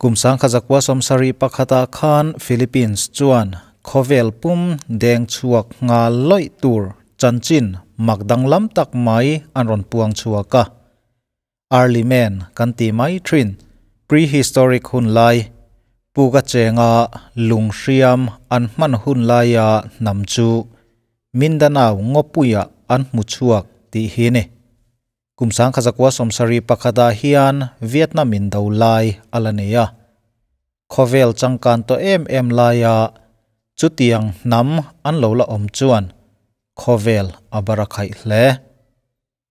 Kum 1971 ah khan Philippines chuan khawvel pum deng chhuak nghal lawih tur chanchin mak danglam tak mai an rawn puang chhuak a. Early man kan ti mai thin prehistoric hun lai puka chenga lung hriam an hman hun laia hnam chu Mindanao ngawpuia an hmu chhuak tih hi ni. Kum 1971 ah hian Vietnam in do lai a la nei a. Khawvel changkan tawh em em laia chutiang hnam an lo la awm chuan khawvel a barakhaih hle.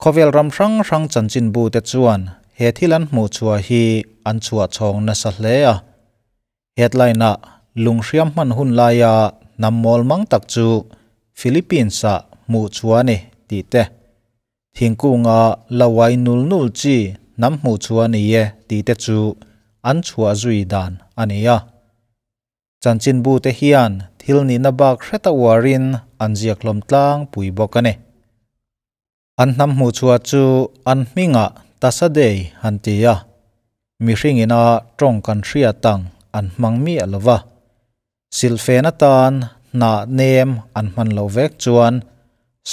Khawvel ram hrang hrang chanchinbu te chuan he thil an hmuh chhuah hi an chhuah chhawng nasa hle a. Headline ah lung hriam hman hun laia hnam mawl mang tak chu Philippines ah hmuh chhuah a ni tih te, thingkunga la uai nul nul chi hnam hmuh chhuah a ni e tih te chu an chhuah zui dan a ni a. Chanchinbu te hian thil nihna bak hreta uarin an ziak hlawm tlangpui bawk a ni. An hnam hmuh chhuah chu an hmingah Tasadei han ti a, mihring ina tawng kan hriat ang an hmang miah lo va. Silhfen atan hnah nem an hman loh vek chuan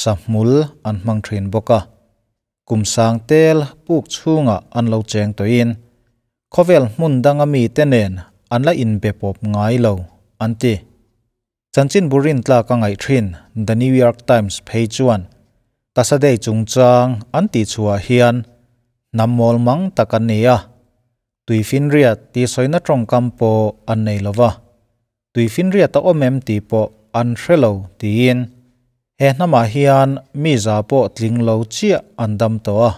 sahmul an hmang thin bawk a. Kum sang tel puk chhungah an lo cheng tawhin khawvel hmun danga mite nen an la inbe pawp ngai lo, an ti. Chanchin bu rintlak a ngaih thin The New York Times phei chuan Tasadei chungchang an tihchhuah hian hnam mawl mang tak an ni a, tuifinriat tih sawina tawngkam pawh an nei lo va, tuifinriat a awm em tih pawh an hre lo tiin he hnamah hian mi za pawh tling lo chiah an dam tawh a.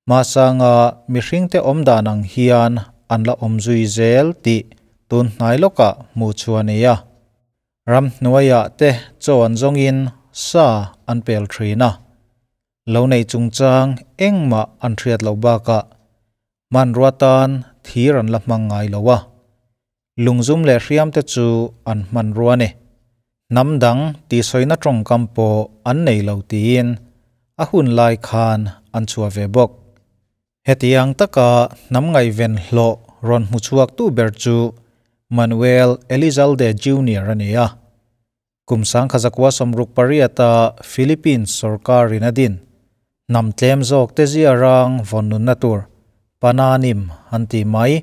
Hmasanga mihringte awm dan ang hian an la awm zui zel tih tun hnai lawkah hmuh chhuah a ni a. Ramhnuaiah te chaw an zawngin sa an pel thin a. Lo nei chungchang engmah an hriat loh bakah hmanrua tan thir an la hmang ngai lo a. Lungzum leh hriamte chu an hmanrua a ni. Hnam dang tihsawina tawngkam pawh an nei lo tiin a hun lai khan an chhuah ve bawk. Hetiang taka hnam ngaihven hlawh rawn hmu chhuaktu ber chu Manuel Elizalde Junior a ni a. Kum 1968-a Philippines sorkarin a din hnam tlem zawk te zia rang vawn nunna tur Pananim an tih mai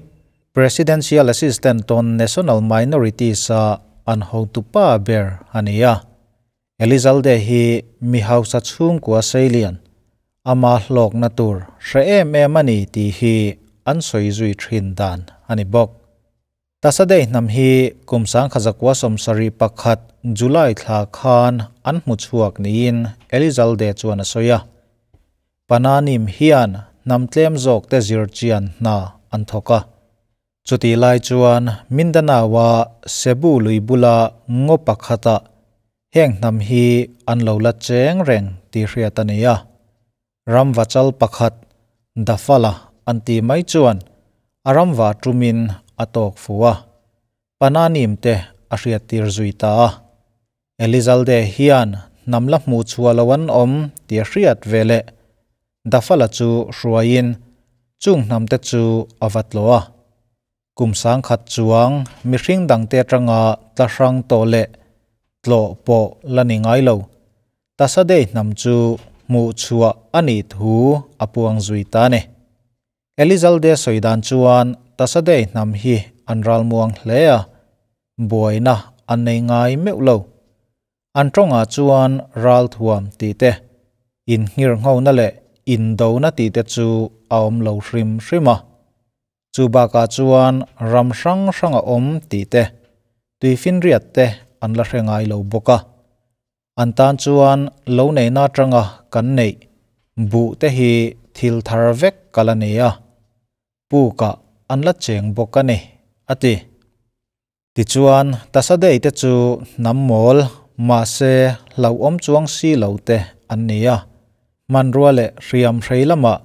Presidential Assistant on National Minorities-a an hotupa ber a ni a. Elizalde hi mi hausa chhungkua seilian, ama hlawkna tur hre em em a ni tih hi an sawi zui thin dan a ni bawk. Tasadei hnam hi kum 1971 July thla khan an hmu chhuak niin Elizalde chuan a sawi a. Pananim hian hnam tlem zawk te zir chian hna an thawk a. Chutih lai chuan Mindanao-a Cebu lui bula ngaw pakhatah heng hnam hi an lo la cheng reng tih hriat a ni a. Ramvachal pakhat Dafala an tih mai chuan a ramva tumin a tawk fu a, Pananim te a hriattir zui ta a. Elizalde hian hnam la hmuh chhuah lo an awm tih a hriat ve leh Dafala chu hruaiin chung hnam te chu a va tlawh a. Kum 10,000 chuang mihring dangte atanga tla hrang tawh leh tlawh pawh la ni ngai lo. Tasadei hnam chu hmuh chhuah a nih thu a puang zui ta a ni. Elizalde sawi dan chuan Tasadei hnam hi an ralmuang hle a, buaina an nei ngai meuh lo. An tawngah chuan ralthuam tih te, innghirnghona leh indona tih te chu a awm lo hrim hrim a. Chu bakah chuan ram hrang hrang a awm tih te, tuifinriat te an la hre ngai lo bawk a. An tan chuan lo neihna atanga kan neih buh te hi thil thar vek ka la nei a, pukah an la cheng bawk a ni, a ti. Tichuan, Tasadei te chu hnam mawl, mahse hlauhawm chuang si lo te an ni a. Hmanrua leh hriam hrei lamah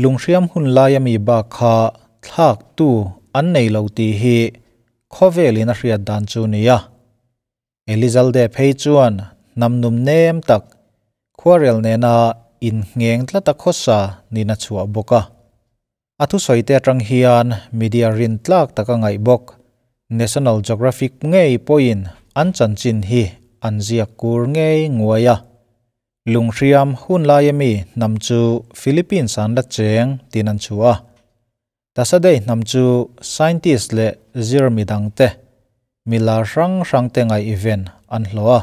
lunghriam hun laia mi bak kha thlaktu an nei lo tih hi khawvelin a hriat dan chu ni a. Elizalde phei chuan hnam num nem tak khuarel nena inngheng tlata khawsa nin a chhuah bawk a. A thusawi te atang hian media rintlak taka ngaih bawk National Geographic ngei pawhin an chanchin hi an ziak kur ngei nguai a. Lunghriam hun laia mi hnam chu Philippines an la cheng tin an chhuah a. Tasadei hnam chu scientist leh zir midangte, milar hrang hrangte ngaihven an hlawh a.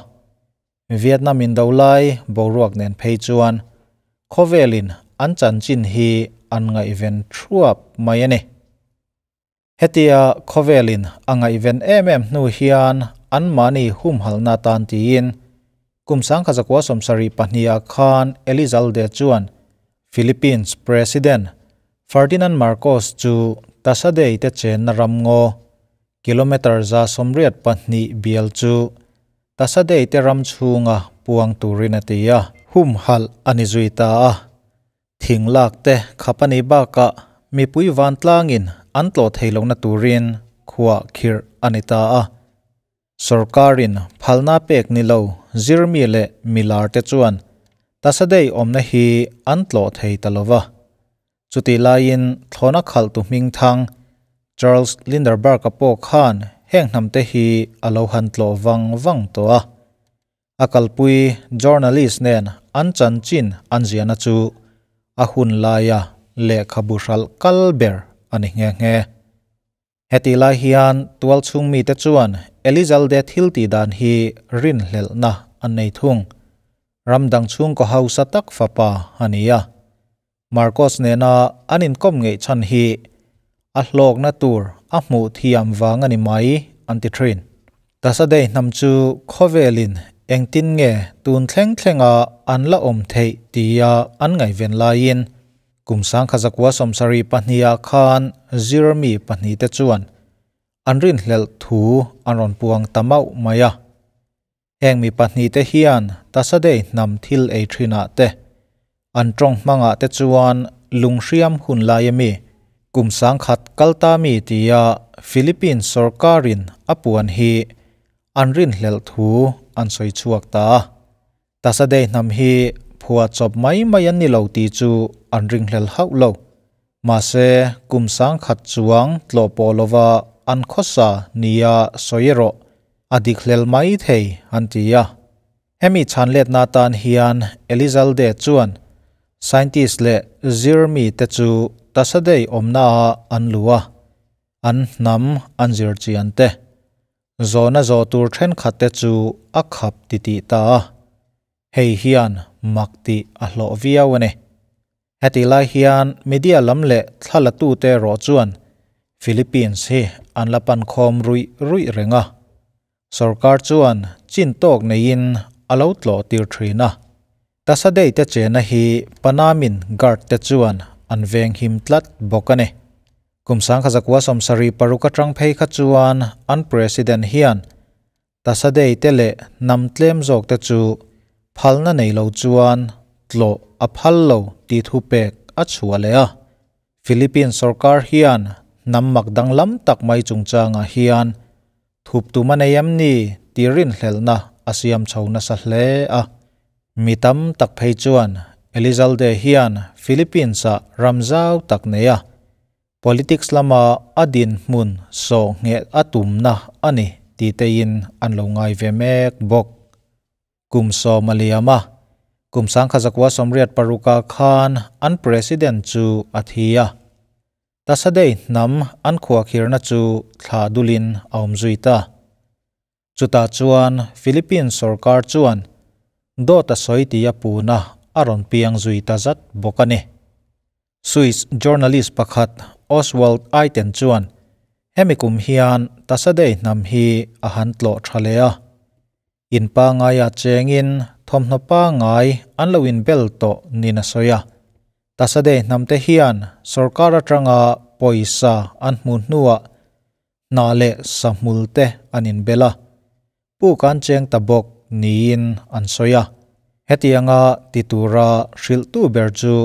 Vietnam indo lai boruak nen phei chuan khawvelin an chanchin hi an ngaihven thuap mai a ni. Hetia khawvelin a ngaihven em em hnu hian anmahni humhalhna tan tiin kum 1972 khan Elizalde chuan Philippines President Ferdinand Marcos chu Tasadei te chenna ramngaw kilometre 182 bial chu Tasadei te ram chhunga puang turin a ti a. Humhalh a ni zui ta a. Thing lak te khap a nih bakah mipui vantlangin an tlawh thei lohna turin khuah khirh a ni ta a. Sorkarin phalna pek ni lo zirmi leh milar te chuan Tasadei awmna hi an tlawh thei ta lo va. Chutih laiin thlawna khalhtu hmingthang Charles Linderberg-a pawh khan heng hnamte hi a lo han tlawh vang vang tawh a. A kalpui journalist nen an chanchin an ziahna chu a hun laia lehkhabu hralh kal ber a ni nghe nghe. Hetih lai hian tualchhung mite chuan Elizalde thil tih dan hi rinhlelhna an nei thung. Ram dang chhungkaw hausa tak fapa a ni a. Marcos nena an inkawm ngeih chhan hi a hlawkna tur a hmuh thiam vang a ni mai an ti thin. Tasadei hnam chu khawvelin engtin nge tun thleng thlenga an la awm theih tia an ngaihven laiin kum 1972 khan zirmi pahnihte chuan an rinhlelh thu an rawn puang ta mauh mai a. Heng mi pahnihte hian Tasadei hnam thil ei thinah te, an tawng hmangah te chuan lunghriam hun lai ami kum 10,000 kal ta mi tia Philippines sorkarin a puan hi an rinhlelh thu an sawi chhuak ta a. Tasadei hnam hi phua chawp mai mai an ni lo tih chu an ringhlel hauh lo. Mahse, kum 10,000 chuang tlawh pawh lova an khawsa nia sawi erawh a dik hlel mai thei an ti a. Hemi chhanletna atan hian Elizalde chuan scientist leh zirmi te chu Tasadei awmnaah an lu a, an hnam an zir chian te, zawhna zawh tur thenkhat te chu a khap titih ta a. Hei hian mak tih a hlawh viau a ni. Hetih lai hian media lam leh thlalatute erawh chuan Philippines hi an la pan khawm ruih ruih reng a. Sorkar chuan chin tawk neiin a lo tlawh tir thin a. Tasadei te chena hi Panamin guard te chuan an veng him tlat bawk a ni. Kum 1976 atang phei kha chuan an president hian Tasadei te leh hnam tlem zawk te chu phalna nei lo chuan tlawh a phal lo tih thu pek a chhuah leh a. Philippines sorkar hian hnam mak danglam tak mai chungchangah hian thup tum a nei em ni tih rinhlelhna a siam chho nasa hle a. Mi tam tak phei chuan Elizalde hian Philippines-ah ram zau tak nei a, Politics lama a dinhmun sawh ngheh a tumna a ni tih tein an lo ngai ve mek bawk. Kum 10 a liam a, kum 1986 khan an President chu a thi a. Tasadei hnam an khuakhirna chu thlah dulin a awm zui ta. Chutah chuan Philippines sorkar chuan dawt a sawi tih a puna a rawn piang zui ta zat bawk a ni. Swiss journalist pakhat Oswald Iten chuan hemi kum hian Tasadei hnam hi a han tlawh tha leh a. In pangaia chengin thawmhnaw pangai an lo inbel tawh nin a sawi a. Tasadei hnamte hian sorkar atanga pawisa an hmuh hnuah hna leh sahmul te an inbel a. Puk an cheng ta bawk niin an sawi a. Hetianga ti tura hrilhtu ber chu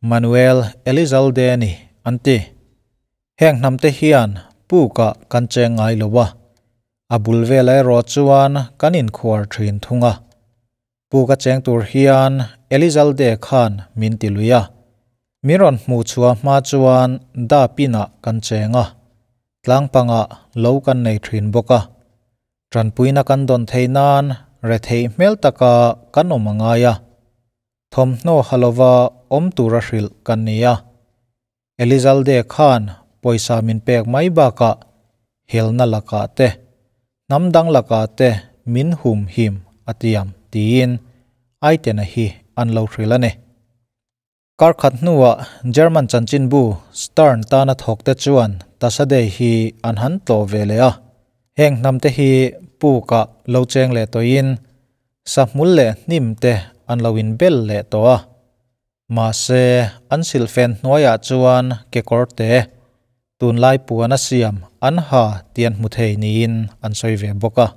Manuel Elizalde a ni an ti. Heng hnamte hian pukah kan cheng ngai lo a, a bul velah erawh chuan kan inkhuar thin thung a. Puka cheng tur hian Elizalde khan min ti lui a. Mi rawn hmuh chhuah hma chuan dap inah kan cheng a, tlang pangah lo kan nei thin bawk a. Tanpuina kan dawn theih nan retheih hmel taka kan awm a ngai a, thawmhnaw ha lova awm tura hrilh kan ni a. Elizalde khan pawisa min pek mai bakah helna lakah te, hnam dang lakah te min humhim a tiam tiin Aitena hi an lo hrilh a ni. Kar khat hnuah German chanchinbu Stern tana thawkte chuan Tasadei hi an han tlawh ve leh a. Heng hnamte hi pukah lo cheng leh tawhin sahmul leh hnim te an lo inbel leh tawh a. Mahse, an silhfen hnuaiah chuan kekawr te, tunlai puan a siam an ha tih an hmu thei niin an sawi ve bawk a.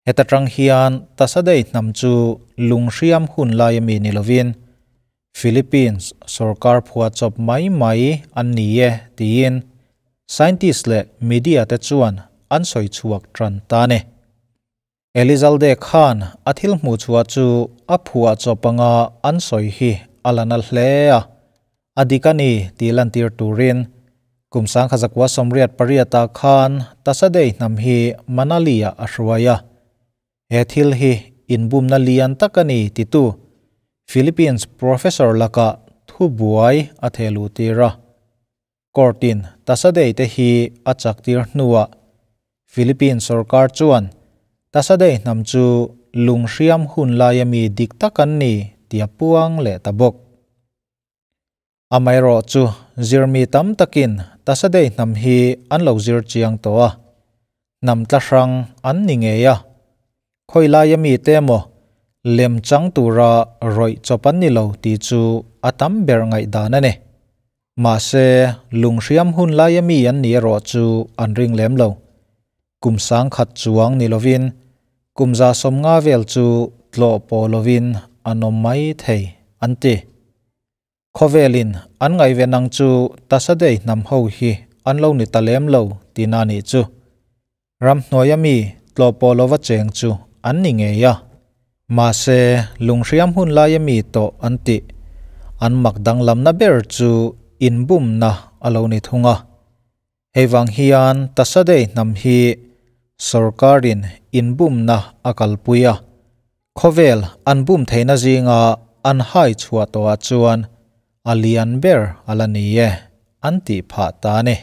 Heta tang hian Tasadei hnam chu lunghriam hun lai ami ni lovin Philippines sorkar phuahchawp mai mai an ni e tiin scientist leh media te chuan an sawi chhuak tan ta a ni. Elizalde khan a thil hmuh chhuah chu a phuahchawp anga an sawi hi a la nal hle a, a dik a ni tih lantir turin Kum 1988 ah khan Tasadei hnam hi Manali-ah a hruai a. He thil hi inbumna lian tak a ni titu Philippines professor lakah thubuai a thehluh tir a. Court-in Tasadei te hi a chaktir hnuah Philippines sorkar chuan Tasadei hnam chu lunghriam hun laia mi dik tak an ni tih a puang leh ta bawk. Amaherawh chu zirmi tam takin Tasadei hnam hi an lo zir chiang tawh a, hnam tla hrang an ni ngei a. Khawi laia mite emaw lem chang tura rawih chawp an ni lo tih chu a tam ber ngaihdan a ni. Mahse, lunghriam hun laia mi an ni erawh chu an ring lem lo. Kum sangkhat chuang ni lovin kum 150 vel chu tlawh pawh lovin an awm mai thei, an ti. Khawvelin an ngaihven ang chu Tasadei hnam ho hi an lo ni ta lem lo tihna nih chu. Ramhnuaia mi tlawhpawh lova cheng chu an ni ngei a. Mahse, lunghriam hun laia mi tawh an tih an mak danglamna ber chu inbumna a lo ni thung a. Hei vang hian Tasadei hnam hi sorkarin inbumna a kalpui a. Khawvel an bum theihna zinga an hai chhuah tawhah chuan a lian ber a la ni e an tih phah ta a ni.